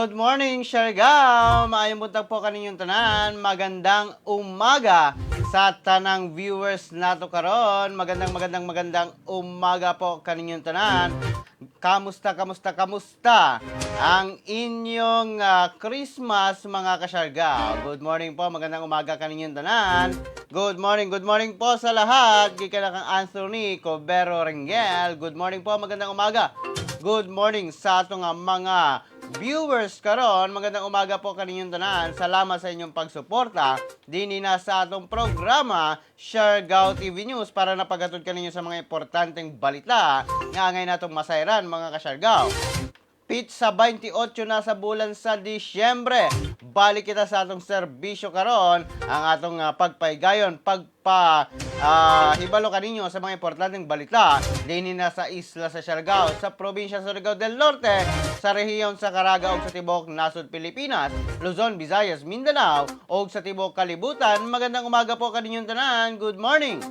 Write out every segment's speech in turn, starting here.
Good morning, Siargao! Maayong buntag po kaninyong tanan. Magandang umaga sa tanang viewers nato karon. Magandang, magandang, magandang umaga po kaninyong tanan. Kamusta, kamusta, kamusta ang inyong Christmas, mga kasyargao? Good morning po, magandang umaga kaninyong tanan. Good morning po sa lahat. Gikan na kang Anthony Cobero Rengel. Good morning po, magandang umaga. Good morning sa atong mga viewers karon. Magandang umaga po kaninyong tanan. Salamat sa inyong pagsuporta dinhi na sa atong programa Siargao TV News para napagatod kaninyo sa mga importanteng balita nga angay natong masayran, mga kasyargao. Petsa 28 na sa bulan sa Disyembre. Balik kita sa atong serbisyo karon, ang atong pagpaygayon, pagpa hibalo kaninyo sa mga importanteng balita dinhi na sa isla sa Siargao, sa probinsya sa Surigao del Norte, sa rehiyon sa Caraga ug sa tibuok nasod Pilipinas, Luzon, Visayas, Mindanao ug sa tibuok kalibutan. Magandang umaga po kaninyong tanan. Good morning.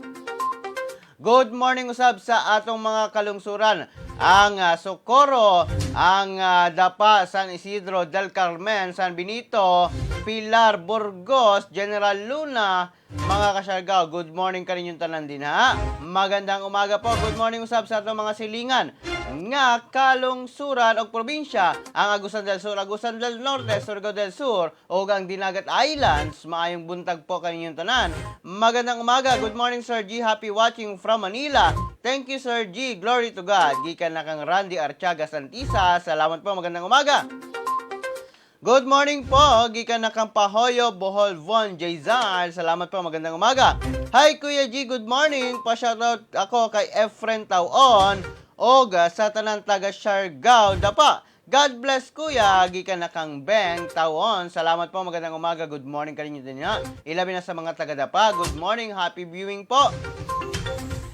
Good morning usab sa atong mga kalungsuran. Ang Socorro, ang Dapa, San Isidro del Carmen, San Benito, Pilar, Burgos, General Luna, mga kasyargao. Good morning kaninyong tanan din, ha. Magandang umaga po. Good morning usab sa atong mga silingan nga kalungsuran og probinsya, ang Agusan del Sur, Agusan del Norte, Surigao del Sur ug ang Dinagat Islands. Maayong buntag po kaninyong tanan. Magandang umaga. Good morning, Sir G. Happy watching from Manila. Thank you, Sir G. Glory to God. Gikan na kang Randy Archaga Santisa. Salamat po. Magandang umaga. Good morning po, gikan na kang Pahoyo, Bohol Von Jayzal. Salamat po, magandang umaga. Hi, Kuya G, good morning. Pa-shoutout ako kay Efren Tauon og sa tanan taga Siargao, Dapa. God bless, Kuya, gikan na kang Beng Tauon. Salamat po, magandang umaga. Good morning kaninyo din ha. Ilabi na sa mga taga Dapa. Good morning, happy viewing po.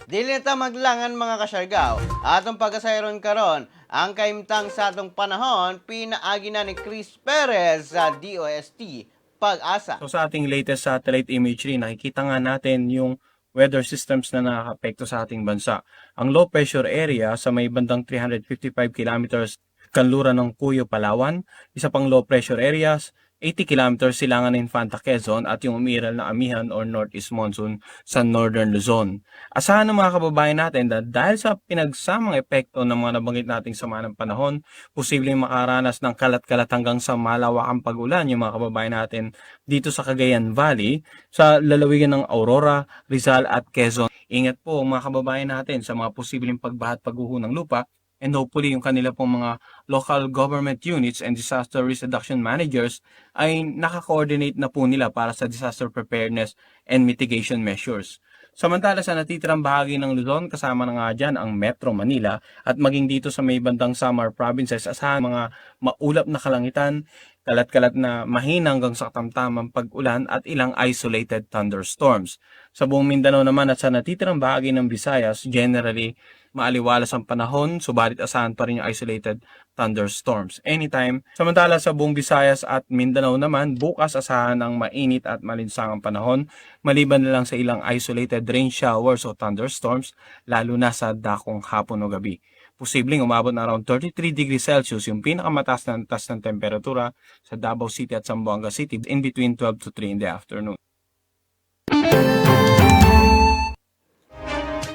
Dili na ta maglangan, mga kasyargaw. Atong pagkasayron karon ang kaimtang sa atong panahon pinaagi na ni Chris Perez sa DOST Pag-asa. So sa ating latest satellite imagery, nakikita nga natin yung weather systems na nakakapekto sa ating bansa. Ang low pressure area sa may bandang 355 kilometers kanluran ng Cuyo, Palawan, isa pang low pressure areas, 80 kilometers silangan ng Infanta, Quezon at yung umiiral na amihan or northeast monsoon sa northern Luzon. Asahan ng mga kababayan natin na dahil sa pinagsamang epekto ng mga nabanggit nating sama ng panahon, posibleng makaranas ng kalat-kalat hanggang sa malawakang pag-ulan yung mga kababayan natin dito sa Cagayan Valley, sa lalawigan ng Aurora, Rizal at Quezon. Ingat po, mga kababayan natin, sa mga posibleng pagbaha at pagguho ng lupa and hopefully yung kanila pong mga local government units and disaster risk reduction managers ay naka-coordinate na po nila para sa disaster preparedness and mitigation measures. Samantala, sa natitirang bahagi ng Luzon, kasama na nga dyan ang Metro Manila at maging dito sa may bandang Samar provinces, asahan mga maulap na kalangitan, kalat-kalat na mahina hanggang sa katamtamang pag-ulan at ilang isolated thunderstorms. Sa buong Mindanao naman at sa natitirang bahagi ng Visayas, generally maaliwalas ang panahon, subalit asahan pa rin yung isolated thunderstorms anytime. Samantala, sa buong Visayas at Mindanao naman, bukas asahan ang mainit at malinsangang panahon, maliban na lang sa ilang isolated rain showers o thunderstorms, lalo na sa dakong hapon o gabi. Posibleng umabot na around 33 degrees Celsius yung pinakamataas na antas ng temperatura sa Davao City at Zamboanga City in between 12 to 3 in the afternoon.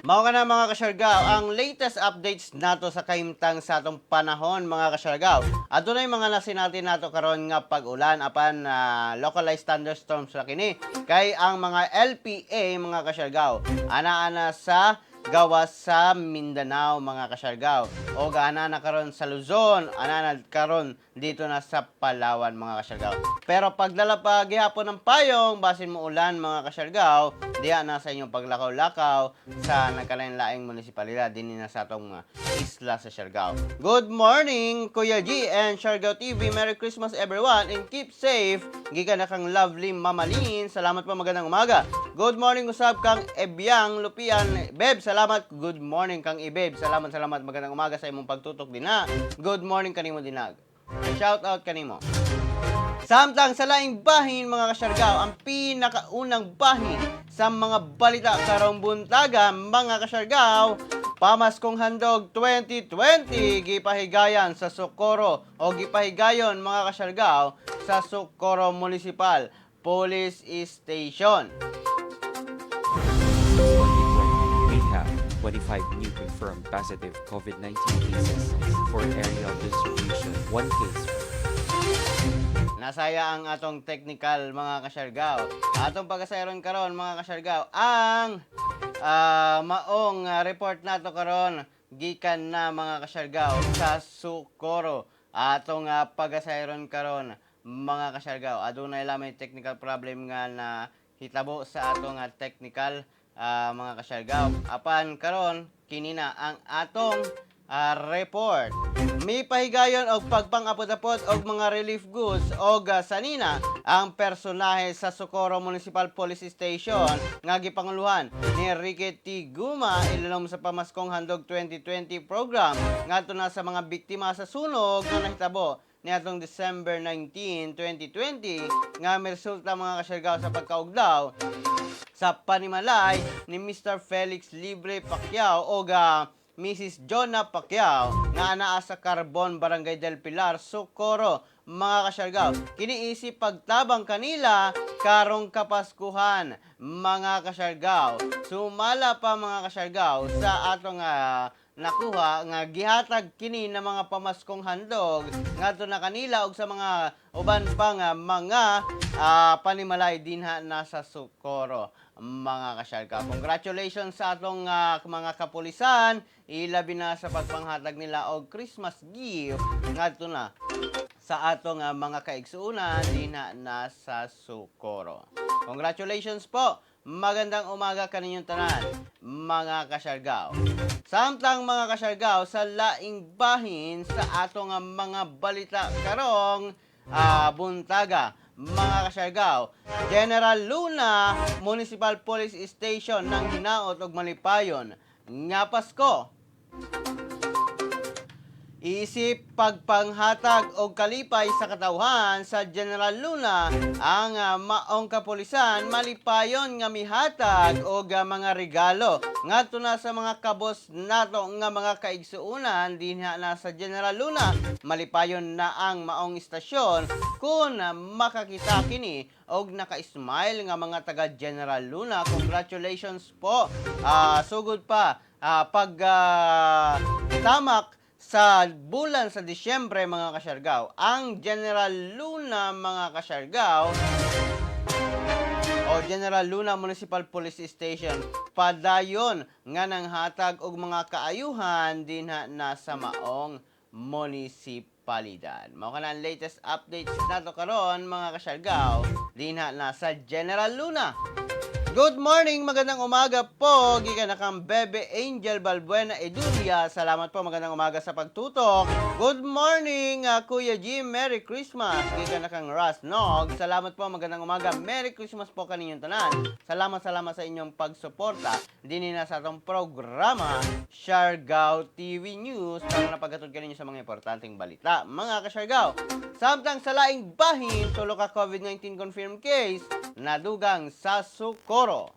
Mao ka na, mga kasyargaw, ang latest updates nato sa kahimtang sa atong panahon, mga kasyargaw. Adunay mga nasinati nato karon nga pag-ulan apan localized thunderstorms ra kini kay ang mga LPA, mga kasyargaw, ana-ana sa gawas sa Mindanao, mga kasyargaw. O ana na karon sa Luzon, ana na karon dito na sa Palawan, mga kasyargaw. Pero pagdala pa gihapon ng payong, basin mo ulan, mga kasyargaw, diya na sa inyong paglakaw-lakaw sa nagkalain-laing munisipalidad dinhi na sa atong isla sa Siargao. Good morning, Kuya G and Siargao TV. Merry Christmas, everyone, and keep safe. Gikan na kang lovely Mama Lynn. Salamat po, magandang umaga. Good morning usab kang Ebyang Lupian. Beb, salamat. Good morning kang Ibeb. Salamat, salamat. Magandang umaga sa imong pagtutok din ha. Good morning kanimo dinag. Shout out kanimo. Samtang sa laing bahin, mga kasyargaw, ang pinakaunang bahin Sa mga balita karong buntaga, mga Kasiargao, Pamaskong Handog 2020 gipahigayan sa Socorro o gipahigayon, mga Kasiargao, sa Socorro Municipal Police Station. 2020, we have 25 new confirmed positive COVID-19 cases for area distribution, 1 case. Nasaya ang atong technical, mga Kasiargao. Atong pagasayaron karon, mga Kasiargao, ang maong report nato karon gikan na, mga Kasiargao, sa Socorro. Atong pagasayaron karon, mga Kasiargao. Adunay lamay technical problem nga na hitabo sa atong technical, mga Kasiargao. Apan karon kini na ang atong report. Mi pahigayon og pagpangapot-apot og mga relief goods og sanina ang personahe sa Socorro Municipal Police Station nga gipanguluhan ni Enrique T. Guma ilalom sa Pamaskong Handog 2020 program ngadto na sa mga biktima sa sunog nga nahitabo niadtong December 19, 2020 nga miresulta, mga Kasiargao, sa pagkaugdaw sa panimalay ni Mr. Felix Libre Pacquiao o Mrs. Jonah Pacquiao nga anaa sa Carbon, Barangay del Pilar, Socorro, mga Kasiargao. Kini isip pagtabang kanila karong Kapaskuhan, mga Kasiargao. Sumala pa, mga Kasiargao, sa atong nakuha nga gihatag kini na mga pamaskong handog ngadto na kanila og sa mga uban pa nga mga panimalay dinha na sa Socorro, mga Kasiargao. Congratulations sa atong mga kapulisan, ilabi na sa pagpanghatag nila og Christmas gift ngadto na sa atong mga kaigsuonan dinha na sa Socorro. Congratulations po. Magandang umaga kaninyong tanan, mga Kasiargao. Samtang, mga Kasiargao, sa laing bahin sa atong mga balita karong buntaga, mga Kasiargao, General Luna Municipal Police Station ng hinaot og malipayon nga Pasko. Isip pagpanghatag og kalipay sa katawhan sa General Luna, ang maong kapulisan malipayon nga mihatag og mga regalo ngadto na sa mga kabos nato nga mga kaigsuonan dinha na sa General Luna. Malipayon na ang maong istasyon kung makakita kini og naka-smile nga mga taga General Luna. Congratulations po. Sugod pa pag tamak sa bulan sa Disyembre, mga Kasiargao, ang General Luna, mga Kasiargao, o General Luna Municipal Police Station padayon nga nanghatag og mga kaayuhan dinha na sa maong munisipalidad. Mao kana ang latest updates nato karon, mga Kasiargao, dinha na sa General Luna. Good morning, magandang umaga po. Gikan na kang Bebe Angel Balbuena Edulia. Salamat po, magandang umaga sa pagtutok. Good morning, Kuya Jim. Merry Christmas. Gikan na kang Ras Nog. Salamat po, magandang umaga. Merry Christmas po kaninyong tanan. Salamat, salamat sa inyong pagsuporta dinhi na sa atong programa, Siargao TV News, para napaghatod kaninyo sa mga importanteng balita, mga Kasiargao. Samtang sa laing bahin, tulo ka COVID-19 confirmed case nadugang sa Socorro.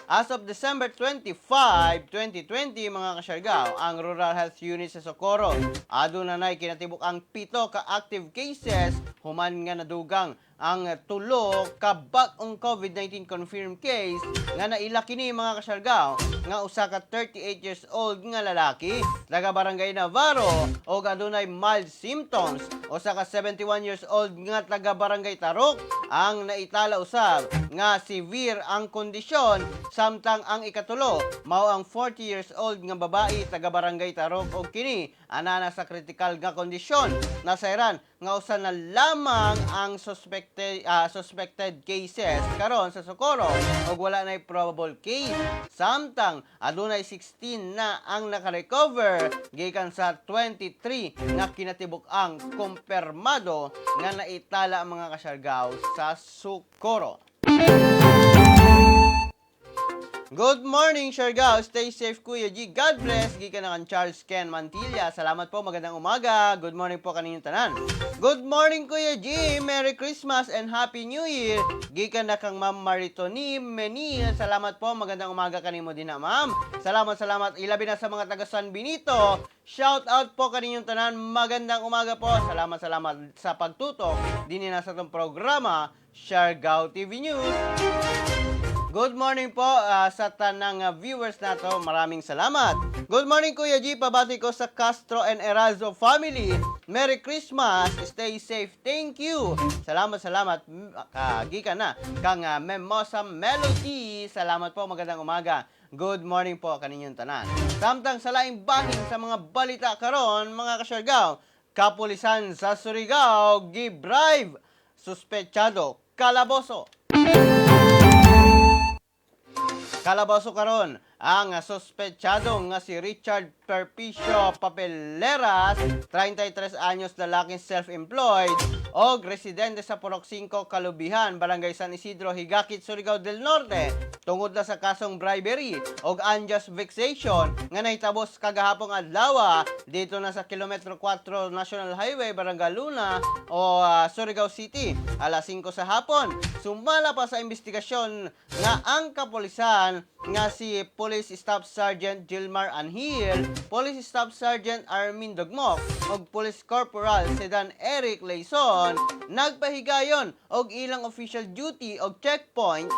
As of December 25, 2020, mga Kasiargao, ang Rural Health Unit sa Socorro aduna nay kinatibuk ang 7 ka active cases human nga nadugang ang tulo ka bag-ong COVID-19 confirmed case nga naila kini, mga Kasiargao, nga usa ka 38 years old nga lalaki taga Barangay Navarro og adunay mild symptoms. Usa ka 71 years old nga taga Barangay Tarok ang naitala usab nga severe ang kondisyon, samtang ang ikatulo mao ang 40 years old nga babae taga Barangay Tarok og kini anana sa critical nga kondisyon. Nasayran nga usa na lamang ang suspected cases karon sa Socorro ug wala nay probable case, samtang adunay 16 na ang nakarecover gikan sa 23 nga kinatibuk-ang kumpirmado nga naitala, mga Kasiargao, sa Socorro. Good morning, Siargao. Stay safe, Kuya G. God bless. Gikan na kang Charles Ken Mantilla. Salamat po. Magandang umaga. Good morning po kaninyong tanan. Good morning, Kuya G. Merry Christmas and Happy New Year. Gikan na kang Ma'am Maritoni Menil. Salamat po. Magandang umaga kanimo din na, ma'am. Salamat, salamat. Ilabi na sa mga taga San Benito. Shout out po kaninyong tanan. Magandang umaga po. Salamat, salamat sa pagtutok din na sa itong programa, Siargao TV News. Good morning po sa tanang viewers nato. Maraming salamat. Good morning, Kuya G. Pabati ko sa Castro and Erazo family. Merry Christmas. Stay safe. Thank you. Salamat, salamat. Gikan na kang Memosa Melody. Salamat po. Magandang umaga. Good morning po kaninyong tanan. Samtang sa laing bahin sa mga balita karon, mga kasyargaw, kapulisan sa Surigao gibribe suspetsado, kalaboso. Kalaboso karon ang suspetsado nga si Richard Perpicio Papeleras, 33 anyos, lalaking self-employed og residente sa Purok 5, Kalubihan, Barangay San Isidro, Higakit, Surigao del Norte, tungod na sa kasong bribery og unjust vexation nga nahitabo kagahapong adlaw dito na sa kilometro 4 National Highway, Barangay Luna o Surigao City, alas 5 sa hapon. Sumala pa sa investigasyon nga ang kapulisan nga si Police Staff Sergeant Gilmar Anhil, Police Staff Sergeant Armin Dogmok ug Police Corporal Sedan Eric Layson nagpahigayon og ilang official duty og checkpoint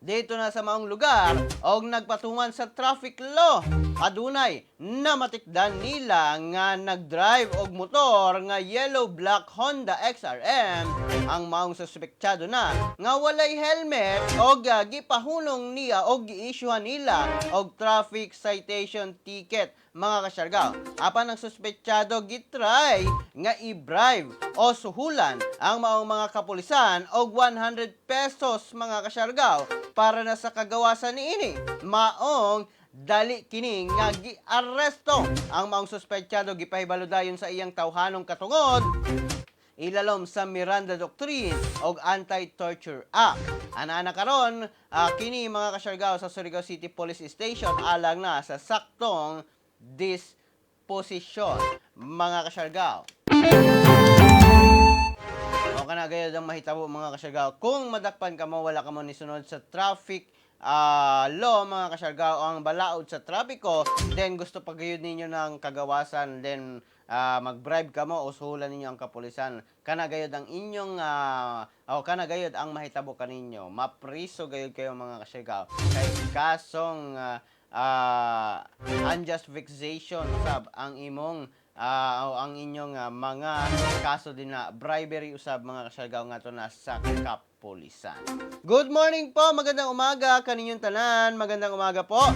dito na sa maong lugar og nagpatuman sa traffic law. Adunay namatikdan nila nga nagdrive og motor nga yellow black Honda XRM ang maong suspektsado na nga walay helmet og gipahunong niya og giisyuhan nila og traffic citation ticket, mga kasyargaw. Apan ang suspetsado gitry nga i-bribe o suhulan ang maong mga kapulisan og 100 pesos, mga kasyargaw, para na sa kagawasan niini. Maong dali kini nga giaresto. Ang maong suspetsado gipahibalo dayon sa iyang tawhanong katungod ilalom sa Miranda Doctrine og Anti-Torture Act. Ana-ana karon kini, mga kasyargaw, sa Surigao City Police Station alang na sa saktong disposisyon, mga kasyargaw. O kana gayud ang mahitabo, mga kasyargaw. Kung madakpan ka mo, wala ka mo nisunod sa traffic law, mga kasyargaw, ang balaod sa trapiko, then gusto pa gayud ninyo ng kagawasan, then mag-bribe ka mo o suhulan ninyo ang kapulisan. Kana gayud ang inyong o kana gayud ang mahitabo kaninyo. Mapriso gayud kayo, mga kasyargaw. Kay kasong unjust vexation usab ang imong o ang inyong mga kaso din na bribery usab, mga kasyargaw, nga to na sa kapulisan. Good morning po, magandang umaga kaninyong tanan, magandang umaga po.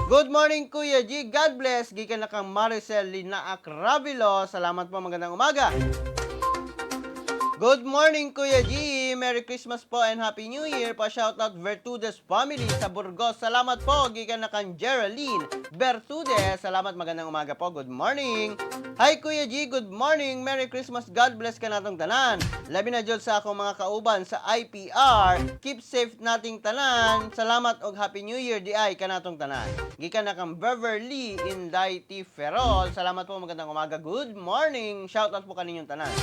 Good morning, Kuya G, God bless. Gikan na kang Maricel Linaak Ravilo. Salamat po, magandang umaga. Good morning, Kuya G. Merry Christmas po and Happy New Year. Pa shoutout Vertudes family sa Burgos. Salamat po. Gikan na kang Geraldine Bertudes. Salamat. Magandang umaga po. Good morning. Hi, Kuya G. Good morning. Merry Christmas. God bless kanatong tanan. Labi na jud sa akong mga kauban sa IPR. Keep safe nating tanan. Salamat og Happy New Year diay kanatong tanan. Gikan na kang Beverly Inday T. Ferrol. Salamat po. Magandang umaga. Good morning. Shoutout po kaninyong tanan.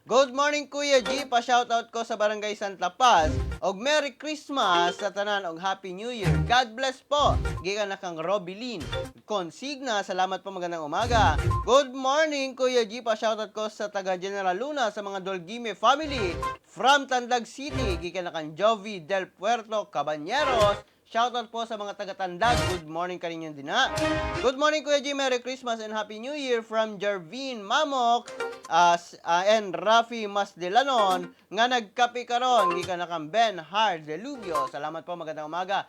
Good morning, Kuya G, pa shoutout ko sa Barangay Santa Paz. Og Merry Christmas sa tanan og Happy New Year. God bless po. Gikan na kang Robilin Consigna, salamat po, magandang umaga. Good morning, Kuya G, pa shoutout ko sa taga General Luna, sa mga Dolgime family from Tandag City. Gikan na kang Jovi Del Puerto Cabañeros. Shoutout po sa mga taga-Tandag. Good morning kaninyo dina. Good morning, Kuya G. Merry Christmas and Happy New Year from Jervin Mamok and Rafi Masdelanon nga nagkape karon, gikan na kang Ben Har Delubio. Salamat po, magandang umaga.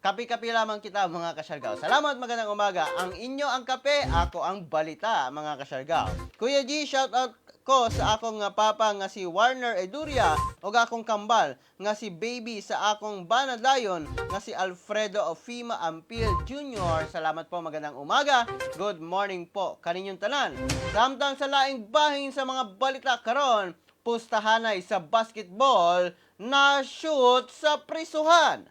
Kape-kape lamang kita, mga kasyargaw. Salamat, magandang umaga. Ang inyo ang kape, ako ang balita, mga kasyargaw. Kuya G, shout out ko sa akong papa nga si Warner Eduria ug akong kambal nga si Baby sa akong bana dayon nga si Alfredo Ofima Ampil Jr. Salamat po, magandang umaga. Good morning po kaninyong tanan. Samtang sa laing bahin sa mga balita karon, pustahanay sa basketball na shoot sa prisuhan.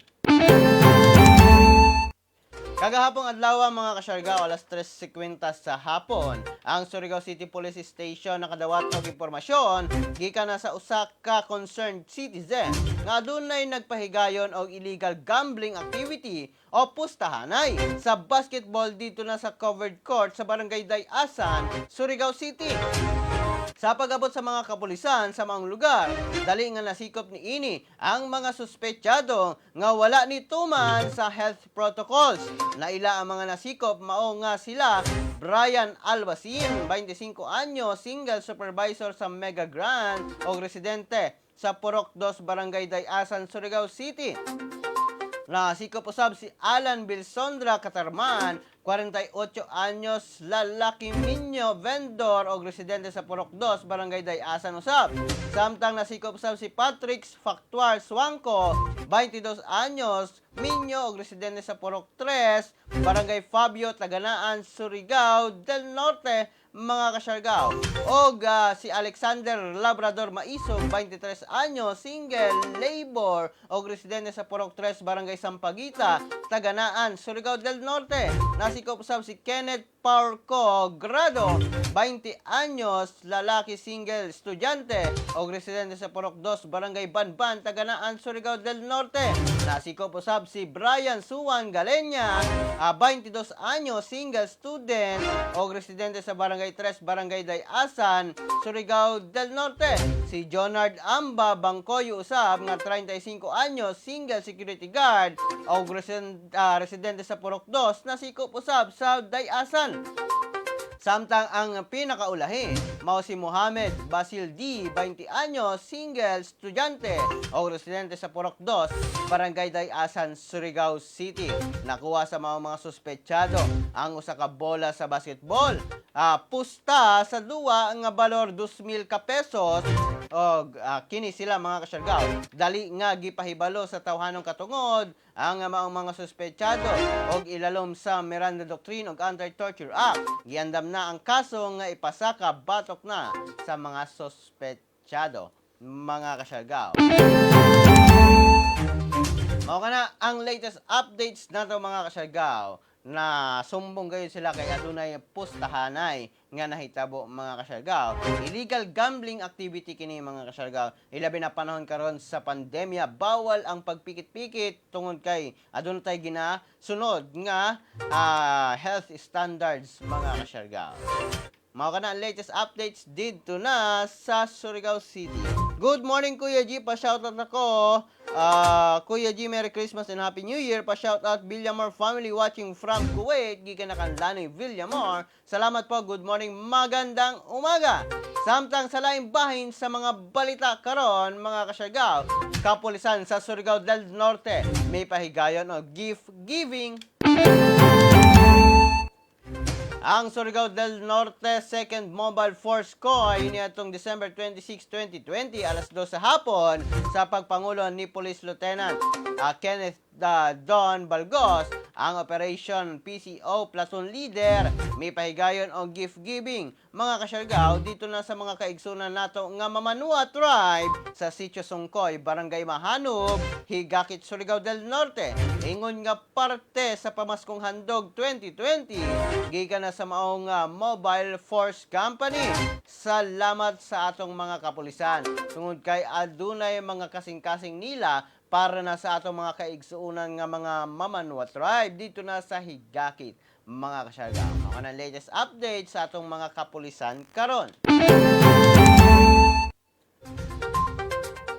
Kagahapong adlaw, mga kasyargao, alas 3:50 sa hapon, ang Surigao City Police Station nakadawat og impormasyon gikan na sa usa ka concerned citizen nga adunay nagpahigayon og illegal gambling activity o pustahanay sa basketball dito na sa covered court sa Barangay Dayasan, Surigao City. Sa pag-abot sa mga kapulisan sa mga lugar, dali nga nasikop ni ini ang mga suspetsado nga wala ni tuman sa health protocols. Naila ang mga nasikop, mao nga sila Brian Albacin, 25 anyo, single, supervisor sa Mega Grand o residente sa Purok 2, Barangay Dayasan, Surigao City. Nasikop usab si Alan Bilsondra Katarman, 48 anyos, lalaki, minyo, vendor o residente sa Purok 2, Barangay Dayasan usab. Samtang nasikop usab si Patrick Factuar Swanko, 22 anyos, minyo o residente sa Purok 3, Barangay Fabio, Taganaan, Surigao del Norte, mga kasyargao. Og si Alexander Labrador Maisog, 23 anyo, single, labor, og residente sa Purok 3, Barangay Sampaguita, Taganaan, Surigao del Norte. Nasikop usab si Kenneth Parco Grado, 20 anyos, lalaki, single, estudyante, og residente sa Purok 2, Barangay Banban, Taganaan, Surigao del Norte. Nasikop usab si Brian Suwan Galenya, 22 anyos, single, student, og residente sa Barangay 3, Barangay Dayasan, Surigao del Norte. Si Jonard Amba Bangkoyo usab nga 35 anyos, single, security guard, og residente sa Purok 2, nasikop usab sa Dayasan. Samtang ang pinakaulahi, mao si Mohamed Basil D, 20 anyos, single, estudyante, o residente sa Purok 2, Barangay Dayasan, Surigao City. Nakuha sa mga suspetsado ang usa ka bola sa basketball, pusta sa duwa nga balor 2,000 ka pesos og kini sila, mga kasyargaw, dali nga gipahibalo sa tawhanong katungod ang maong mga suspetsado og ilalom sa Miranda Doctrine ug Anti-Torture Act. Giandam na ang kaso nga ipasaka batok na sa mga suspetsado, mga kasyargaw. Mao kana ang latest updates nato, mga kasyargaw, na sumbong gayon sila kay adunay pustahanay nga nahitabo, mga kasyargaw. Illegal gambling activity kini, mga kasyargaw. Ilabi na panahon karon sa pandemya, bawal ang pagpikit-pikit tungod kay aduna tay ginasunod nga health standards, mga kasyargaw. Mao kana ang latest updates dito na sa Surigao City. Good morning, Kuya G, pa-shoutout ako. Kuya G, Merry Christmas and Happy New Year. Pa-shoutout Villamor family watching from Kuwait. Gikan na kan Lanoy Villamor. Salamat po. Good morning. Magandang umaga. Samtang sa laing bahin sa mga balita karon, mga kasyargaw, kapulisan sa Surigao del Norte may pahigayon o gift giving. Ang Surigao del Norte 2nd Mobile Force Coy niadtong December 26, 2020, alas 2 sa hapon, sa pagpangulo ni Police Lieutenant Kenneth Don Balgos, ang Operation PCO Platoon Leader, may pahigayon o gift giving, mga kasyargaw, dito na sa mga kaigsunan nato nga Mamanua Tribe sa Sitio Sungkoy, Barangay Mahanub, Higakit, Surigao del Norte. Ingon nga parte sa Pamaskong Handog 2020 gikan na sa maong Mobile Force Company. Salamat sa atong mga kapulisan tungod kay adunay mga kasing-kasing nila para na sa atong mga kaigsuonan nga mga Mamanwa Tribe dito na sa Higakit, mga kasyargaw. Mao na latest update sa atong mga kapulisan karon.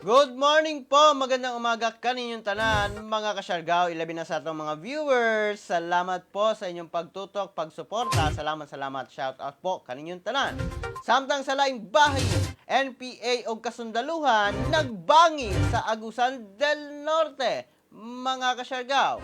Good morning po! Magandang umaga kaninyong tanan, mga kasyargaw, ilabi na sa atong mga viewers. Salamat po sa inyong pagtutok, pagsuporta. Salamat, salamat. Shout out po kaninyong tanan. Samtang sa laing bahin, NPA o kasundaluhan nagbangi sa Agusan del Norte, mga kasyargaw.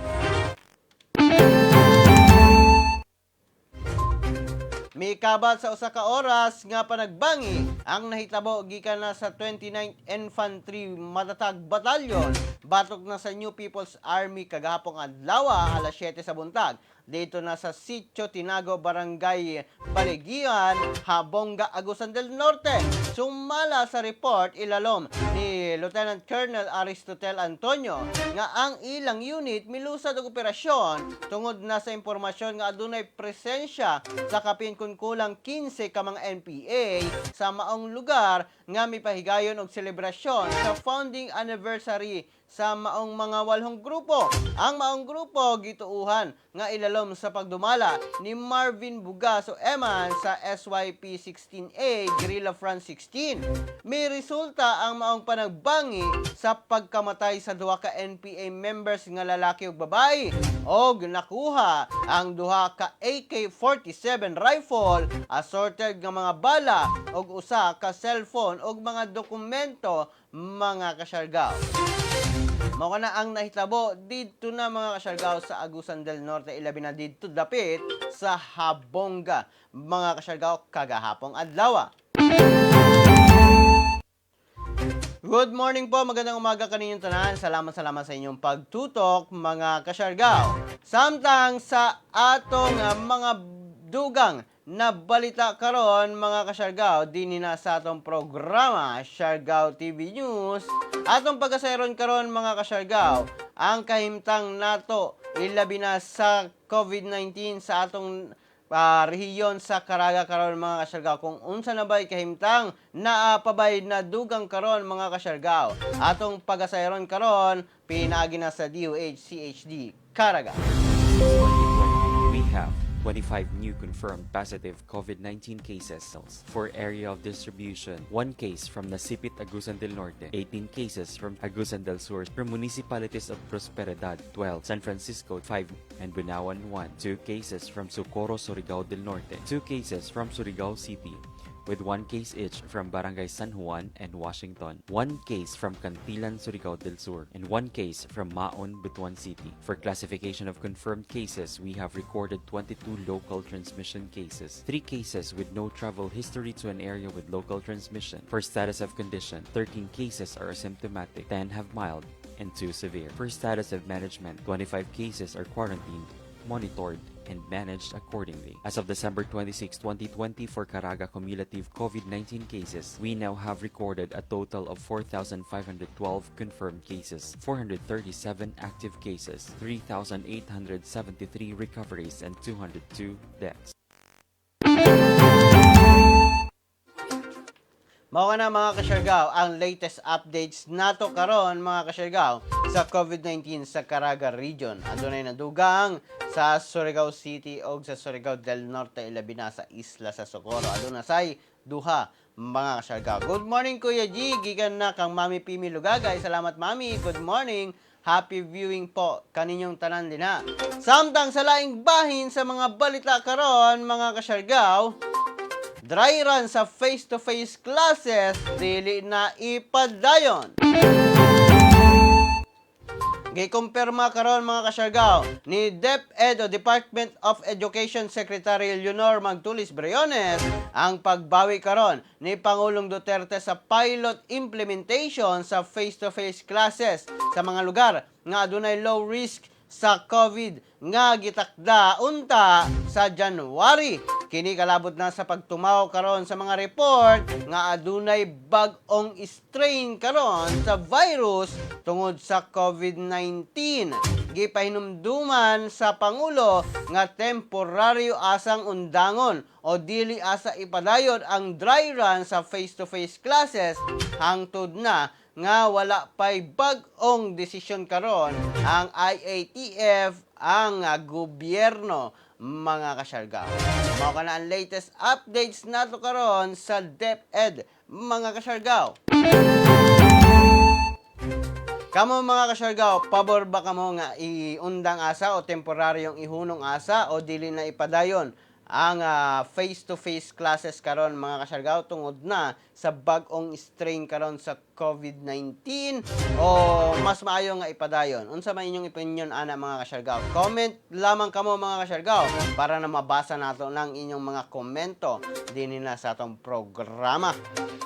Mikabat sa usa ka oras nga panagbangi ang nahitabo gikan na sa 29th Infantry Matatag Battalion batok na sa New People's Army kagahapong adlaw alas 7 sa buntag dito na sa Sitio Tinago, Barangay Baligian, Habonga, Agusan del Norte. Sumala sa report ilalom ni Lieutenant Colonel Aristotel Antonio nga ang ilang unit milusad og operasyon tungod na sa impormasyon nga adunay presensya sa kapin kun kulang 15 ka mga NPA sa maong lugar nga mipahigayon og selebrasyon sa founding anniversary sa maong mga walhong grupo. Ang maong grupo gituuhan nga ilalom sa pagdumala ni Marvin Bugaso Eman sa SYP 16A Guerrilla Front 16. May resulta ang maong panagbangi sa pagkamatay sa duha ka NPA members nga lalaki ug babae og nakuha ang duha ka AK-47 rifle, assorted nga mga bala ug usa ka cellphone ug mga dokumento, mga kasyargaw. Mao na ang nahitabo didto na, mga kasyargaw, sa Agusan del Norte, ilabi na didto dapit sa Habonga, mga kasyargaw, kagahapong adlaw. Good morning po, magandang umaga kaninyong tanan. Salamat, salamat sa inyong pagtutok, mga kasyargaw. Samtang sa atong mga dugang na balita karon, mga kasyargaw, dinhi na sa atong programa Siargao TV News. Atong pagasayron karon, mga kasyargaw, ang kahimtang nato ilabi na sa COVID-19 sa atong rehiyon sa Caraga karon, mga kasyargaw, kung unsa na ba'y kahimtang naa pa bay na dugang karon, mga kasyargaw. Atong pagasayron karon pinaagi na sa DOH CHD Caraga. 2020, we have 25 new confirmed positive COVID-19 cases. For area of distribution, 1 case from Nasipit, Agusan del Norte, 18 cases from Agusan del Sur, from municipalities of Prosperidad, 12, San Francisco, 5, and Bunawan, 1, 2 cases from Socorro, Surigao del Norte, 2 cases from Surigao City, with 1 case each from Barangay San Juan and Washington, 1 case from Cantilan, Surigao del Sur, and 1 case from Maon, Butuan City. For classification of confirmed cases, we have recorded 22 local transmission cases, 3 cases with no travel history to an area with local transmission. For status of condition, 13 cases are asymptomatic, 10 have mild, and 2 severe. For status of management, 25 cases are quarantined, monitored, and managed accordingly. As of December 26, 2020, for Caraga cumulative COVID-19 cases, we now have recorded a total of 4,512 confirmed cases, 437 active cases, 3,873 recoveries, and 202 deaths. Mao na, mga kasyargaw, ang latest updates nato karon, mga kasyargaw, sa COVID-19 sa Caraga Region. Adunay nadugang sa Surigao City o sa Surigao del Norte, ilabi na sa Isla sa Socorro. Aduna say duha, mga kasyargaw. Good morning, Kuya G, gikan na kang Mami Pimi Lugagay. Salamat, Mami. Good morning. Happy viewing po kaninyong tanan dinha. Samtang sa laing bahin sa mga balita karon, mga kasyargaw, dry run sa face-to-face classes dili na ipadayon. Gikumpirma karon, mga kasyargaw, ni DepEd o Department of Education Secretary Leonor Magtulis Briones ang pagbawi karon ni Pangulong Duterte sa pilot implementation sa face-to-face classes sa mga lugar nga adunay low risk sa COVID nga gitakda unta sa January. Kini kalabot na sa pagtumaw karon sa mga report nga adunay bag-ong strain karon sa virus tungod sa COVID-19. Gipahinumduman sa Pangulo nga temporaryo asang undangon o dili asa ipadayon ang dry run sa face-to-face classes hangtod na nga wala pa'y bag-ong desisyon karon ang IATF, ang gobyerno, mga kasyargaw. Mao kana ang latest updates nato karon sa DepEd, mga kasyargaw. Kamo, mga kasyargaw, pabor ba kamo nga iundang asa o temporaryong ihunong asa o dili na ipadayon ang face-to-face classes karon, mga kasyargaw, tungod na sa bag-ong strain karon sa COVID-19 o mas maayo nga ipadayon? Unsa man inyong opinion ana, mga kasyargaw? Comment lamang kamo, mga kasyargaw, para na mabasa nato ng inyong mga komento dinhi na sa atong programa.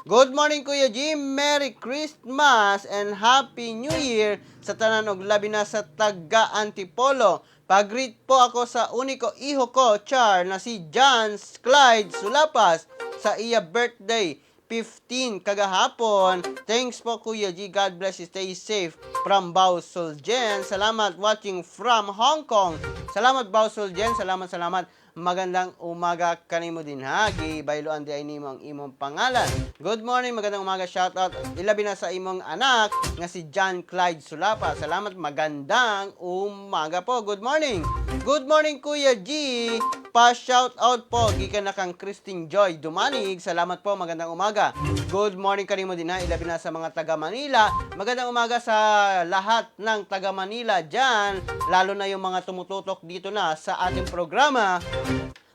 Good morning, Kuya Jim, Merry Christmas and Happy New Year sa tanan og labi na sa taga Antipolo. Pag-greet po ako sa uniko iho ko, Char, na si John Clyde Sulapas sa iya birthday. 15 kagahapon. Thanks po, Kuya G. God bless you. Stay safe from Bausol Jen. Salamat, watching from Hong Kong. Salamat, Bausol Jen. Salamat, salamat. Magandang umaga kanimo din ha. Gibayloan di ay nimo ang imong pangalan. Good morning, magandang umaga. Shout out ilabi na sa imong anak nga si John Clyde Sulapa. Salamat, magandang umaga po. Good morning. Good morning, Kuya G. Pa shout out po gikan na kang Christine Joy Dumanig. Salamat po, magandang umaga. Good morning kanimo din ha. Ilabi na sa mga taga Manila. Magandang umaga sa lahat ng taga Manila diyan, lalo na yung mga tumututok dito na sa ating programa.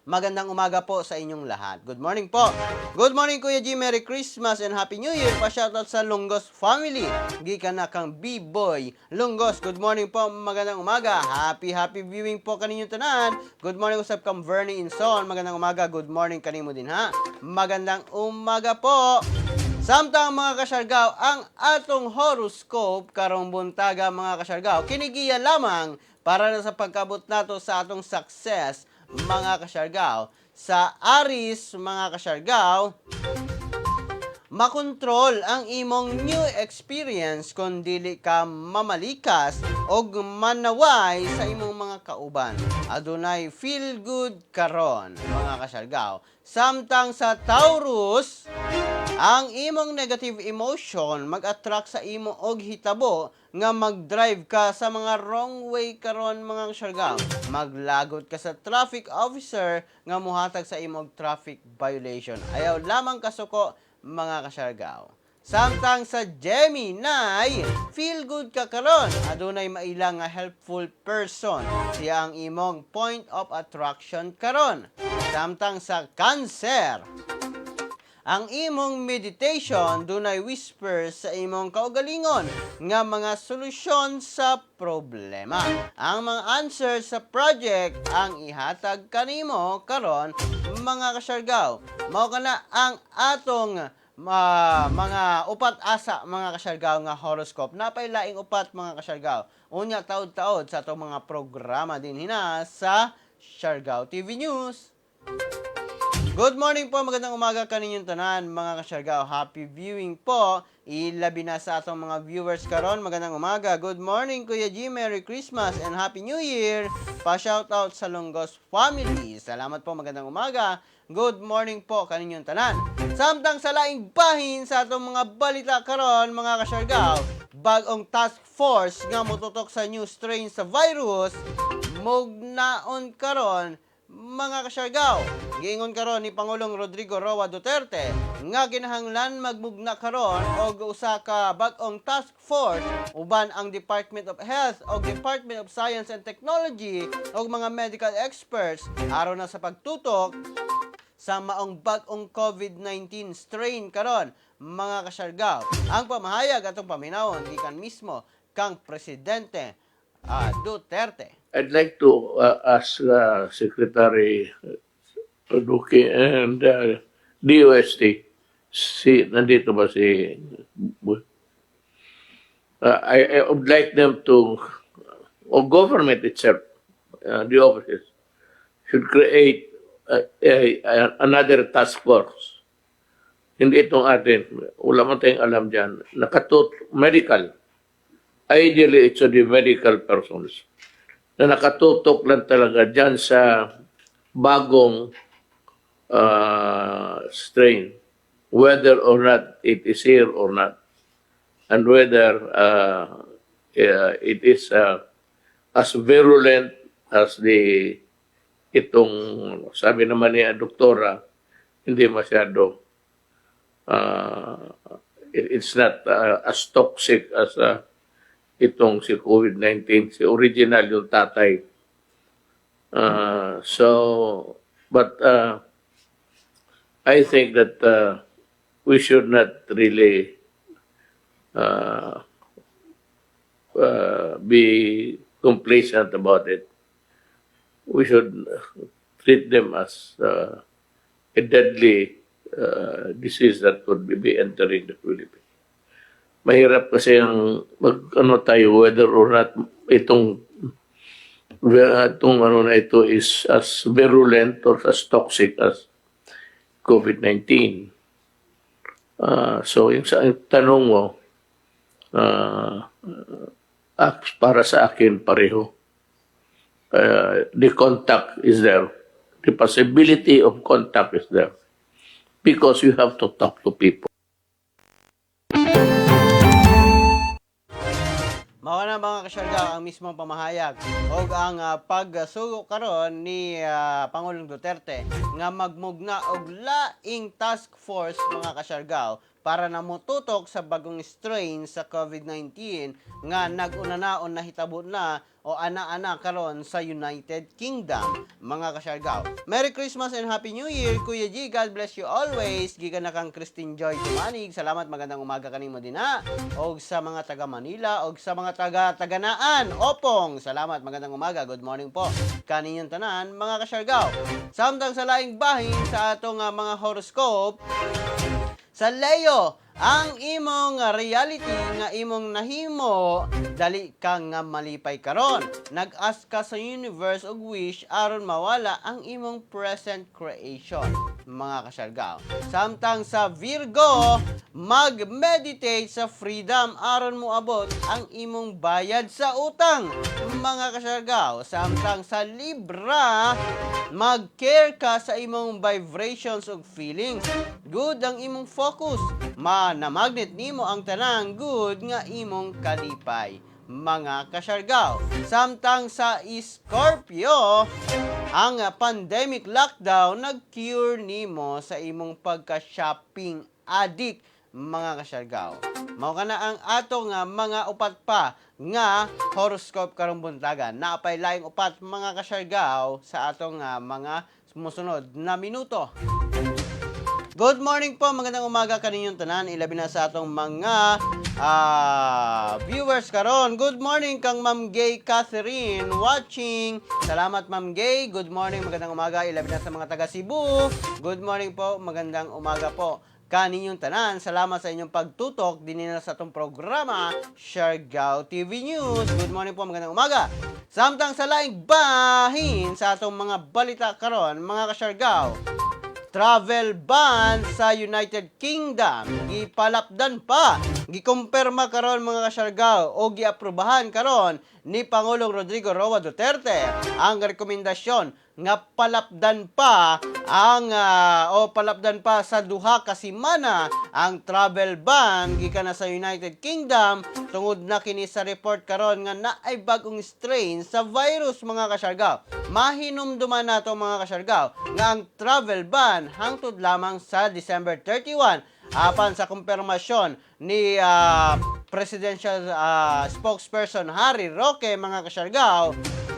Magandang umaga po sa inyong lahat. Good morning po. Good morning, Kuya G. Merry Christmas and Happy New Year. Pa-shoutout sa Lunggos family. Gikan na kang B-Boy Lunggos. Good morning po. Magandang umaga. Happy, happy viewing po kaninyong tanan. Good morning usab kang Vernie Inson. Magandang umaga. Good morning kanimo din ha. Magandang umaga po. Samtang, mga kasyargaw, ang atong horoscope karong buntaga, mga kasyargaw, kinigiya lamang para na sa pagkabot nato sa atong success, mga kasyargaw. Sa Aries, mga kasyargaw, makontrol ang imong new experience kung dili ka mamalikas og manaway sa imong mga kauban. Adunay feel good karon, mga kasyargaw. Samtang sa Taurus, ang imong negative emotion mag-attract sa imo og hitabo nga mag-drive ka sa mga wrong way karon, mga kasyargaw. Maglagot ka sa traffic officer nga muhatag sa imong traffic violation. Ayaw lamang kasuko, mga kasyargaw. Samtang sa Gemini, feel good ka karon. Adunay maila nga helpful person. Siya ang imong point of attraction karon. Samtang sa Cancer, ang imong meditation dunay whisper sa imong kaugalingon nga mga solusyon sa problema. Ang mga answer sa project ang ihatag kanimo karon, mga kasyargaw. Mao kana ang atong mga upat asa, mga kasyargaw, nga horoscope. Napay laing upat, mga kasyargaw. Unya taod-taod sa atong mga programa din hina sa Siargao TV News. Good morning po, magandang umaga kaninyong tanan, mga kasyargaw. Happy viewing po. Ilabi na sa atong mga viewers karon. Magandang umaga. Good morning, Kuya G. Merry Christmas and Happy New Year. Pa-shout out sa Longgos family. Salamat po, magandang umaga. Good morning po kaninyong tanan. Samtang sa laing bahin sa atong mga balita karon, mga kasyargaw, bag-ong task force nga motutok sa new strain sa virus mugnaon karon, mga kasyargaw. Giingon karon ni Pangulong Rodrigo Roa Duterte nga kinahanglan magmugna karon og usa ka bag-ong task force uban ang Department of Health og Department of Science and Technology og mga medical experts aron na sa pagtutok sa maong bag-ong COVID-19 strain karon, mga kasyargaw. Ang pamahayag atong paminawon gikan mismo kang Presidente Duterte. I'd like to ask Secretary Duque and DOST, si, nandito ba si, I would like them to, or government itself, the offices, should create another task force. Hindi itong atin. Wala man tayong alam dyan. Medical. Ideally, it should be medical persons na nakatutok lang talaga dyan sa bagong strain, whether or not it is here or not, and whether it is as virulent as the itong sabi naman ni doktora, hindi masyado, it's not as toxic as itong si COVID-19, si original, yung tatay. So, but I think that we should not really be complacent about it. We should treat them as a deadly disease that would be entering the Philippines. Mahirap kasi ang mag ano tayo whether or not itong ano na ito is as virulent or as toxic as COVID-19. So yung sa yung tanong mo, para sa akin pareho. The contact is there. The possibility of contact is there. Because you have to talk to people. Mao na, mga kasyargao, ang mismong pamahayag og ang pagsugo karon ni Pangulong Duterte nga magmugna og laing task force, mga kasyargao, para na motutok sa bagong strain sa COVID-19 nga nag-una na o nahitabo na o ana-ana karon sa United Kingdom, mga kasyargao. Merry Christmas and Happy New Year, Kuya G. God bless you always. Gikan na kang Christine Joy Tumanig. Salamat, magandang umaga kanimo dinha. Og sa mga taga Manila og sa mga taga Taganaan, Opong. Salamat, magandang umaga. Good morning po kaninyong tanan, mga kasyargao. Samtang sa laing bahin sa atong mga horoscope, sa Leo, ang imong reality nga imong nahimo, dali ka nga malipay karon. Nag-ask ka sa universe og wish aron mawala ang imong present creation, mga kasyargao. Samtang sa Virgo, mag-meditate sa freedom aron moabot ang imong bayad sa utang, mga kasyargao. Samtang sa Libra, mag-care ka sa imong vibrations ug feelings. Good ang imong focus. Ma na magnet nimo ang tanang good nga imong kalipay, mga kasyargao. Samtang sa Scorpio, ang pandemic lockdown nag-cure nimo sa imong pagka-shopping addict, mga kasyargao. Mao kana ang ato nga mga upat pa nga horoscope karong buntaga. Naapay laing upat, mga kasyargao, sa atong mga musunod na minuto. Good morning po, magandang umaga kaninyong tanan, ilabi na sa atong mga viewers karon. Good morning kang Ma'am Gay Catherine watching. Salamat, Ma'am Gay. Good morning, magandang umaga, ilabi na sa mga taga Cebu. Good morning po, magandang umaga po kaninyong tanan. Salamat sa inyong pagtutok dinhi na sa atong programa, Siargao TV News. Good morning po, magandang umaga. Samtang sa laing bahin sa atong mga balita karon, mga kasyargao, travel ban sa United Kingdom gipalapdan pa. Gikumpirma karon, mga kasyargao, o giaprobahan karon ni Pangulong Rodrigo Roa Duterte ang rekomendasyon nga palapdan pa ang o palapdan pa sa 2 ka semana ang travel ban gikan na sa United Kingdom tungod na kini sa report karon nga naay bagong strain sa virus, mga kasyargao. Mahinumduman nato, mga kasyargao, nga ang travel ban hangtod lamang sa December 31, apan sa kumpirmasyon ni presidential spokesperson Harry Roque, mga kasyargao,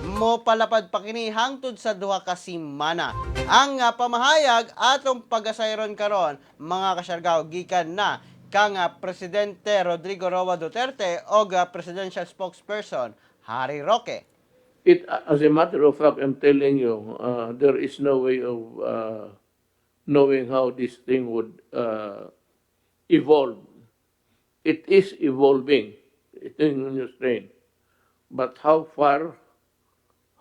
mo palapad pa kini hangtod sa 2 ka semana. Ang pamahayag atong pagasayron karon, mga kasyargao, gikan na kang Presidente Rodrigo Roa Duterte o presidential spokesperson Harry Roque. As a matter of fact, I'm telling you, there is no way of knowing how this thing would evolve. It is evolving, it is a new strain. But how far,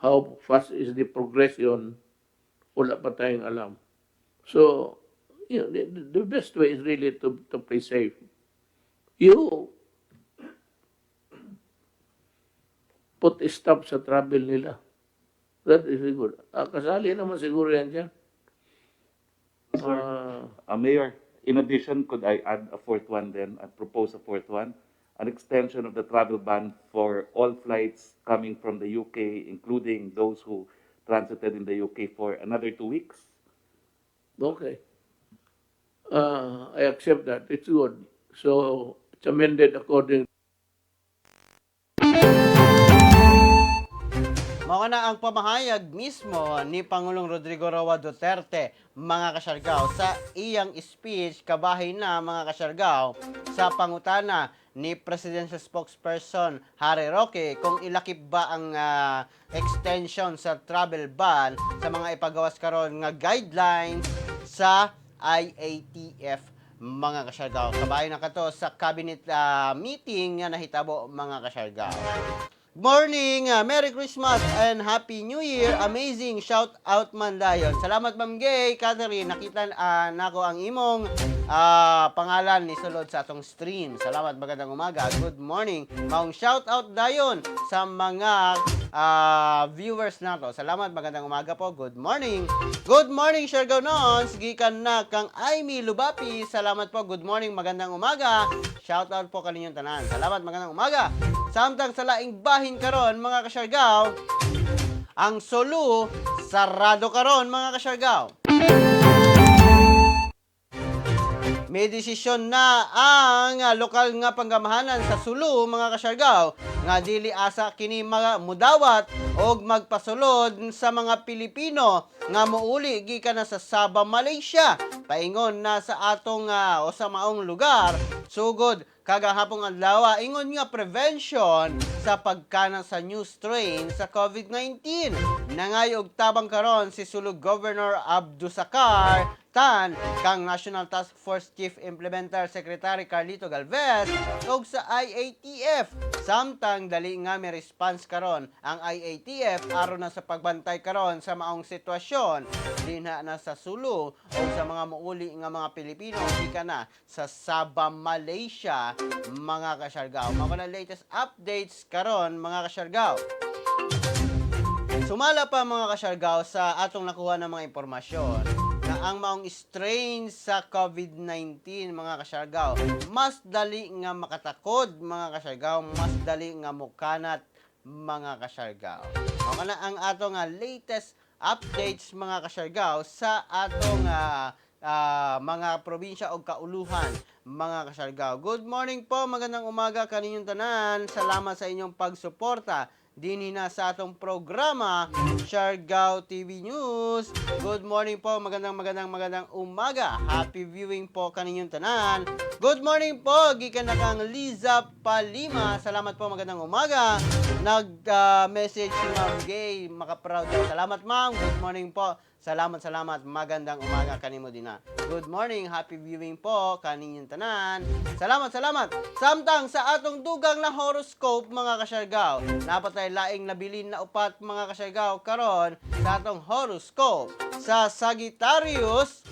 how fast is the progression, wala pa tayong alam. So, the best way is really to play safe. You put a stop sa travel nila. That is good. Kasali naman siguro yan dyan. Sir, Mayor, in addition, could I add a fourth one then, and propose a fourth one? An extension of the travel ban for all flights coming from the UK, including those who transited in the UK, for another 2 weeks? Okay. I accept that. It's good. So, it's amended according Mao na ang pamahayag mismo ni Pangulong Rodrigo Roa Duterte, mga kasyargao, sa iyang speech kabahin na, mga kasyargao, sa pangutana ni presidential spokesperson Harry Roque kung ilakip ba ang extension sa travel ban sa mga ipagawas karon nga guidelines sa IATF, mga kasyargao. Kabahin na kato sa cabinet meeting nga nahitabo, mga kasyargao. Morning, Merry Christmas and Happy New Year. Amazing shout out man dayon. Salamat, Ma'am Gay. Catherine, nakita nako ang imong pangalan ni sulod sa atong stream. Salamat, magandang umaga. Good morning. Maong shout out dayon sa mga viewers nato. Salamat, magandang umaga po. Good morning. Good morning, Siargaonons. Gikan na kang Amy Lubapi. Salamat po. Good morning, magandang umaga. Shout out po kaninyong tanan. Salamat, magandang umaga. Samtang sa laing bahin karon, mga kasyargaw, ang Sulu sarado karon, mga kasyargaw. May desisyon na ang lokal nga panggamahanan sa Sulu, mga kasyargaw, nga dili asa kini mga mudawat og magpasulod sa mga Pilipino nga muuli gikan na sa Sabah, Malaysia. Paingon na sa atong o sa maong lugar sugod kagahapong adlaw, ingon nga prevention sa pagkana sa new strain sa COVID-19. Nangayo og tabang karon si Sulu Governor Abdusakur Tan kang National Task Force Chief Implementer Secretary Carlito Galvez ug sa IATF. Samtang dali nga may response karon ang IATF aron na sa pagbantay karon sa maong sitwasyon dinha na sa Sulu o sa mga muuli nga mga Pilipino gikan na sa Sabah, Malaysia, mga kasyargaw. Mao na latest updates karon, mga kasyargaw. Sumala pa, mga kasyargaw, sa atong nakuha ng mga impormasyon na ang maong strain sa COVID-19, mga kasyargaw, mas dali nga makatakod, mga kasyargaw, mas dali nga mukanat, mga kasyargaw. Mao na ang atong latest updates, mga kasyargaw, sa atong mga probinsya o kauluhan, mga kasyargaw. Good morning po, magandang umaga kaninyong tanan. Salamat sa inyong pagsuporta dinhi na sa atong programa Siargao TV News. Good morning po, magandang magandang magandang umaga. Happy viewing po kaninyong tanan. Good morning po, gikan na kang Liza Palima. Salamat po, magandang umaga. Nag-message si Ma'am Gay, makaproud daw. Salamat, ma'am, good morning po. Salamat, salamat. Magandang umaga kanimo din na. Good morning, happy viewing po kaninyong tanan. Salamat, salamat. Samtang sa atong dugang na horoscope, mga kasyargaw, napatay laing nabilin na upat, mga kasyargaw, karon sa atong horoscope. Sa Sagittarius,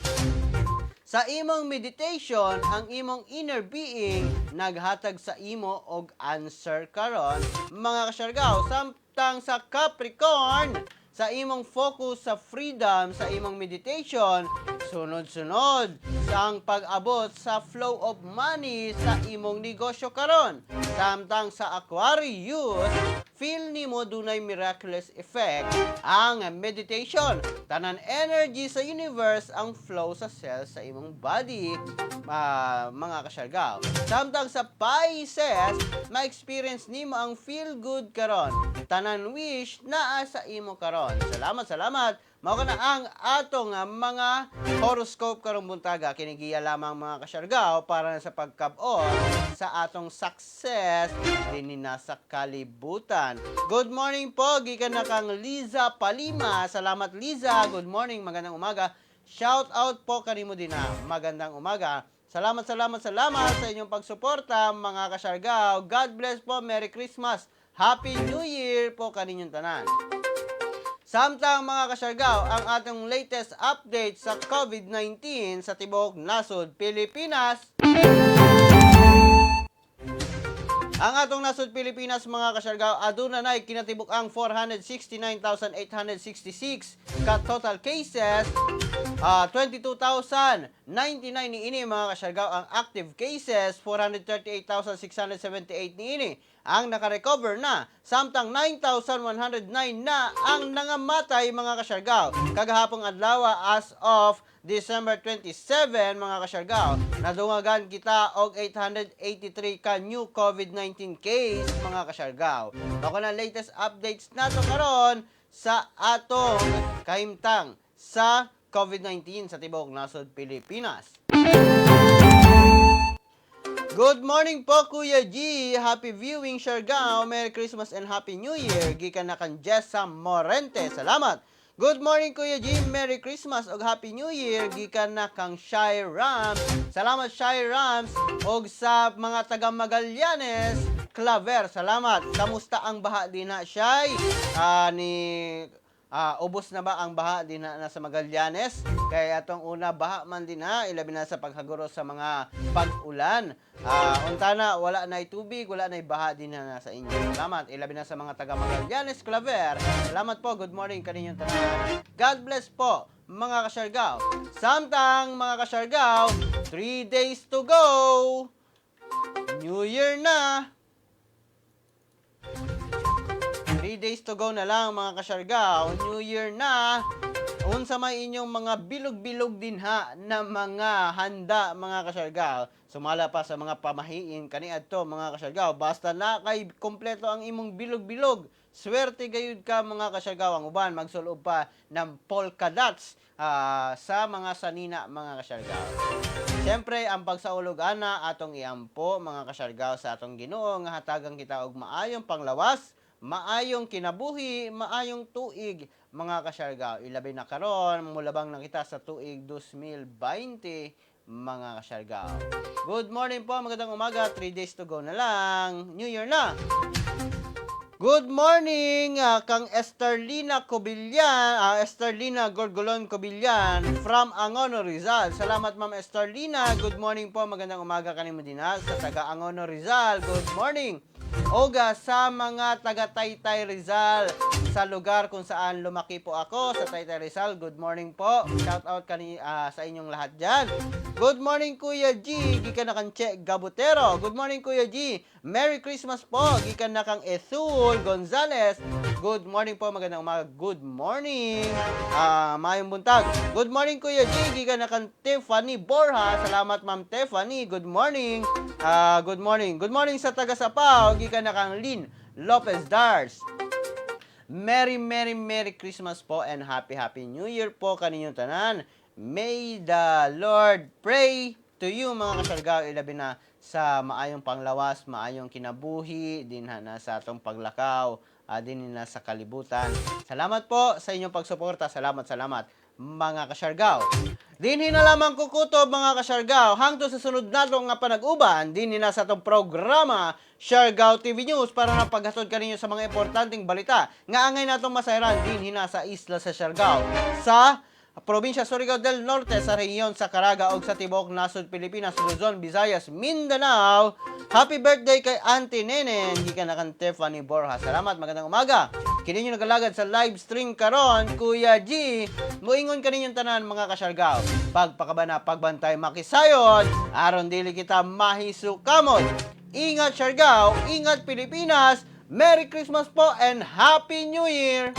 sa imong meditation, ang imong inner being naghatag sa imo og answer karon, mga kasyargaw. Samtang sa Capricorn, sa imong focus sa freedom sa imong meditation, sunod-sunod sa ang pag-abot sa flow of money sa imong negosyo karon. Samtang sa Aquarius, feel nimo dunay miraculous effect ang meditation. Tanan energy sa universe ang flow sa cells sa imong body, mga kasyargaw. Samtang sa Pisces, ma-experience nimo ang feel good karon. Tanan wish naa sa imo karon. Salamat, salamat. Mao kana ang atong mga horoscope karong buntaga. Kinigiya lamang, mga kasyargaw, para na sa pagkabot sa atong success dinhi na sa kalibutan. Good morning po, gikan na kang Liza Palima. Salamat, Liza. Good morning, magandang umaga. Shout out po kanimo din na. Magandang umaga. Salamat, salamat, salamat sa inyong pagsuporta, mga kasyargaw. God bless po. Merry Christmas. Happy New Year po kaninyong tanan. Samtang, mga kasyargaw, ang atong latest update sa COVID-19 sa tibuok nasod Pilipinas. Ang atong nasod Pilipinas, mga kasyargaw, aduna nay kinatibuk ang 469,866 ka total cases. 22,099 niini, mga kasyargaw, ang active cases, 438,678 niini ang nakarecover na, samtang 9,109 na ang nangamatay, mga kasyargaw. Kagahapong adlaw, as of December 27, mga kasyargaw, nadungagan kita og 883 ka new COVID-19 case, mga kasyargaw. Mao na latest updates nato karon sa atong kahimtang sa COVID-19 sa tibuok nasod Pilipinas. Good morning po, Kuya G. Happy viewing, Siargao. Merry Christmas and Happy New Year. Gikan na kang Jessa Morente. Salamat. Good morning, Kuya G. Merry Christmas ug Happy New Year. Gikan na kang Shy Rams. Salamat, Shy Rams. Og sa mga taga Magallanes, Claver. Salamat. Kamusta ang baha dinha, Shay? Ni ubos na ba ang baha dinha na sa Magallanes? Kaya atong una baha man dinha, ilabi na sa paghaguro sa mga pag-ulan. Unta na wala na tubig, wala na baha dinha na sa inyo. Salamat, ilabi na sa mga taga Magallanes, Claver. Salamat po. Good morning kaninyong tanan. God bless po, mga kasyargaw. Samtang, mga kasyargaw, 3 days to go. New Year na. 3 days to go na lang, mga kasyargaw. New Year na. Unsa may inyong mga bilog-bilog dinha na mga handa, mga kasyargaw? Sumala pa sa mga pamahiin kaniadto, mga kasyargaw. Basta na kay kompleto ang imong bilog-bilog, swerte gayud ka, mga kasyargaw. Ang uban magsulob pa ng polka dots sa mga sanina, mga kasyargaw. Siyempre, ang pagsaulog ana atong iampo, mga kasyargaw, sa atong Ginoo nga hatagan kita og maayong panglawas, maayong kinabuhi, maayong tuig, mga kasyargaw. Ilabi na karon, mulabang na kita sa tuig 2020, mga kasyargaw. Good morning po, magandang umaga, 3 days to go na lang. New Year na. Good morning kang Esterlina Cobillan, Esterlina Gorgolon Cobillan from Angono, Rizal. Salamat, Ma'am Esterlina. Good morning po, magandang umaga kanimo dinha sa taga Angono, Rizal. Good morning. Oga sa mga taga Taytay, Rizal, sa lugar kung saan lumaki po ako sa Taytay, Rizal. Good morning po. Shout out sa inyong lahat diyan. Good morning, Kuya G, gikan na kang Che Gabutero. Good morning, Kuya G. Merry Christmas po, gikan na kang Ethul Gonzales. Good morning po, magandang umaga. Good morning. Maayong buntag. Good morning, Kuya G, gikan na kang Tiffany Borja. Salamat, Ma'am Tiffany. Good morning. Good morning. Good morning sa taga Sapaw, gikan na kang Lynn Lopez Dars. Merry, Merry, Merry Christmas po and Happy, Happy New Year po kaninyong tanan. May the Lord pray to you, mga kasyargaw, ilabi na sa maayong panglawas, maayong kinabuhi, dinha na sa atong paglakaw, din na sa kalibutan. Salamat po sa inyong pagsuporta. Salamat, salamat, mga kasyargaw. Dinhi na lamang kukutob, mga kasyargaw. Hangtod sa sunod nato nga panag-uban, dinhi na sa atong programa Siargao TV News para na paghatod kaninyo sa mga importanteng balita nga angay natong masayran dinhi na sa isla sa Siargao, sa probinsya Surigao del Norte, sa rehiyon sa Caraga ug sa tibuok nasod Pilipinas, Luzon, Visayas, Mindanao. Happy birthday kay Auntie Nenen, gikan na kang Tiffany Borja. Salamat, magandang umaga. Kini nyo nagalagad sa live stream karon, Kuya G. Muingon kaninyong tanan, mga kasyargaw. Pagpakabana, pagbantay, makisayon, aron dili kita mahisukamot. Ingat, Siargao, ingat, Pilipinas. Merry Christmas po and Happy New Year!